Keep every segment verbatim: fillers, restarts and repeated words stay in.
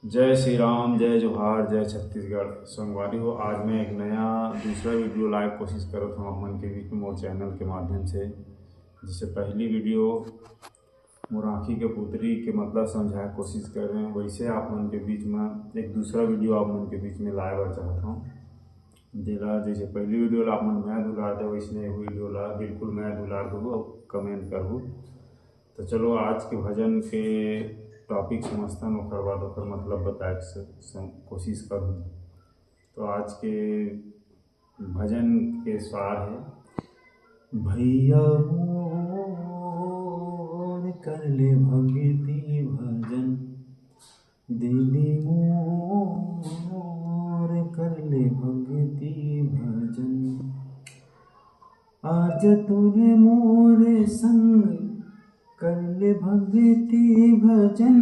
जय श्री राम, जय जोहार, जय छत्तीसगढ़। संगवारी हो, आज मैं एक नया दूसरा वीडियो लाए के कोशिश करत हूँ आप मन के बीच में मोर चैनल के माध्यम से। जैसे पहली वीडियो मोर आँखी के पुतरी के मतलब समझाए के कोशिश करे हूँ, वैसे आप मन के बीच में एक दूसरा वीडियो आप मन के बीच में लाए बर चाहत हूँ। जेला जैसे पहली वीडियो ला आप मन मया दुलार दे, वैसने एहू वीडियो ला बिल्कुल मया दुलार दहू और कमेंट करहू। तो चलो, आज के भजन के टॉपिक समझथन, ओकर बाद ओकर मतलब बताए के स-, स-, कोशिश करहूँ। तो आज के भजन के सार है, भैया मोर कर ले भक्ति भजन, दीदी मोर कर ले भक्ति भजन। आज तोरे मोर संग कर ले भक्ति भजन,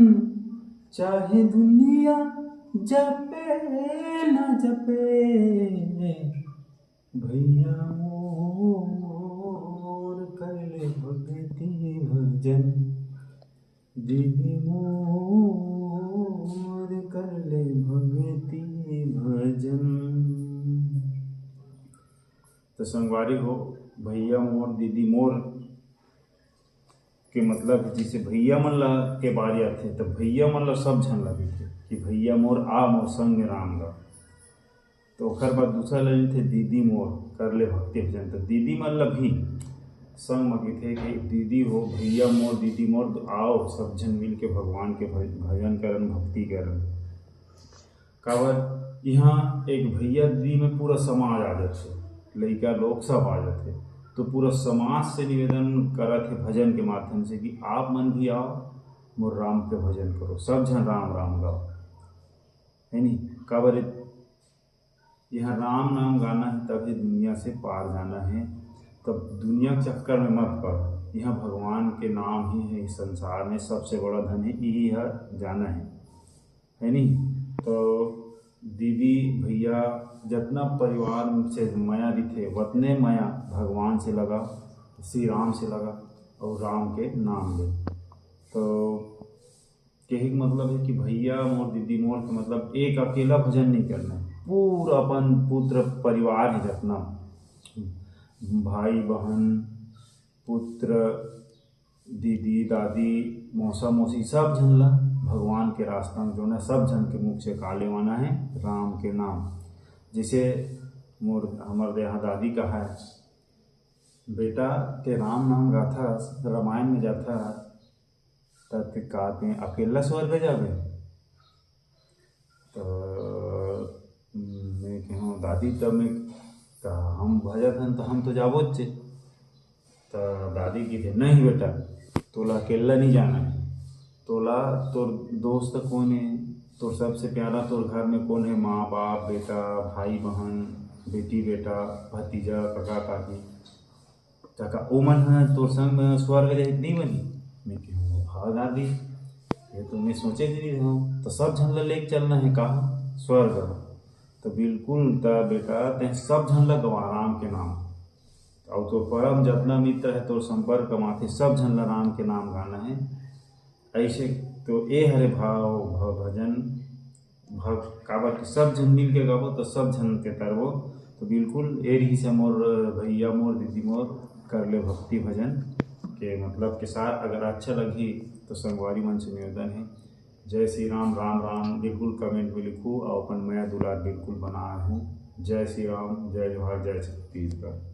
चाहे दुनिया जपे ना जपे, भैया मोर कर ले भक्ति भजन, दीदी मोर कर ले भक्ति भजन। तो संगवारी हो, भैया मोर, दीदी मोर के मतलब जैसे भैया मन ला के बारे आथे, तो भैया मन ला सब झन ला कहिथे कि भैया मोर आ मोर संग में राम गा। तो ओकर बाद दूसरा ले लेथे, दीदी मोर कर ले भक्ति भजन। तो दीदी मन ला भी संग में कहिथे कि दीदी हो, भैया मोर, दीदी मोर, आओ सब झन मिल के भगवान के भज-, भजन करन, भक्ति करन। काबर इहाँ एक भैया दीदी में पूरा समाज आ जाथे, लइका लोग सब आ जाथे। तो पूरा समाज से निवेदन करत हे भजन के माध्यम से कि आप मन भी आओ, मोर राम के भजन करो, सब झन राम राम गाओ, है नी? काबर इहाँ राम नाम गाना है, तभी दुनिया से पार जाना है। तब दुनिया के चक्कर में मत पड़। इहाँ भगवान के नाम ही है, इस संसार में सबसे बड़ा धन है, यही है, जाना है, है नी? तो दीदी भैया, जितना परिवार से मया दिखे, उतने मया भगवान से लगा, श्री राम से लगा और राम के नाम ले। तो कहे के मतलब है कि भैया मोर, दीदी मोर के मतलब एक अकेला भजन नहीं करना है, पूरा अपन पुत्र परिवार ही, जितना भाई बहन, पुत्र, दीदी दादी, मौसा मौसी, सब झन ला भगवान के रास्ता में जोड़ना, सब झन के मुख से का लेवाना है, राम के नाम। जैसे मोर, हमर देहा दादी कहा है, बेटा, ते राम नाम गाथस, रामायण में जाथस, त ते का ते अकेला स्वर्ग जाबे? तो मैं कहूँ, दादी, तो मैं, तो हम भजत हन, तो हम तो जाबोच चे। तो दादी कहिथे, नहीं बेटा, तोला अकेला नहीं जाना है। तोला तोर दोस्त कौन है, तोर सबसे प्यारा तोर घर में कौन है, माँ बाप, बेटा, भाई बहन, बेटी बेटा, भतीजा, काका काकी, त का ओमन ह तोर संग में स्वर्ग जाही त नहीं बनही? मैं कहूँ, हाँ दादी, ये तो मैं सोचे भी नहीं रहूँ। तो सब झन ला लेके चलना है कहाँ? स्वर्ग। तो बिल्कुल, त बेटा, ते सब झन ला गवा राम के नाम। और तोर परम जतना मित्र है, तोर संपर्क में आथे, सब झन ला राम के नाम गाना है। ऐसे तो ए हरे भाव, भ-, भजन, भ-, काबर के सब झन मिल के गाबो, तो सब झन के तरबो। तो बिल्कुल ए रही से मोर भैया मोर, दीदी मोर, कर ले भक्ति भजन के मतलब के सार। अगर अच्छा लगही, तो संगवारी मन से निवेदन है, जय श्री राम, राम राम बिल्कुल कमेंट में लिखू और अपन मया दुलार बिल्कुल बनाए हूँ। जय श्री राम, जय जोहार, जय छत्तीसगढ़।